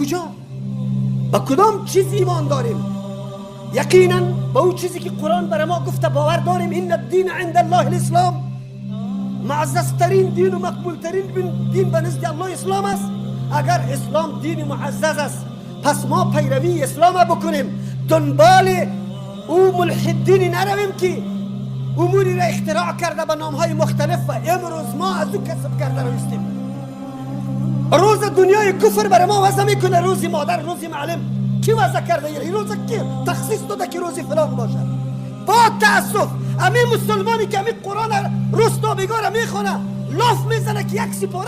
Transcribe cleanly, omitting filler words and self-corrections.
Куҷо, ба кудом чиз имон дорем? Яқинан, ба ӯ чизе ки Қуръон бар мо гуфта бовар дорем. إن الدين عند الله الإسلام. Муаззазтарин дину мақбултарин дин ба назди Аллоҳ ислом аст. Агар ислом дини муаззаз аст, пас мо пайравии ислома бикунем, дунболи ӯ мулҳиддине наравем, ки умуреро ихтироъ карда ба номҳои мухталиф ва имрӯз мо аз ӯ касб карда равистем. Рӯза дунёи куфр барои мо вазъ мекунад, рӯзи модар, рӯзи муаллим. Ки вазъ карда ин рӯза? Ки тахсис дода, ки рӯзи фалон бошад? Бо таассуф, ами мусулмоне ки ами Қуръон рӯз то бегора мехона, лоф мезана, ки як сипора.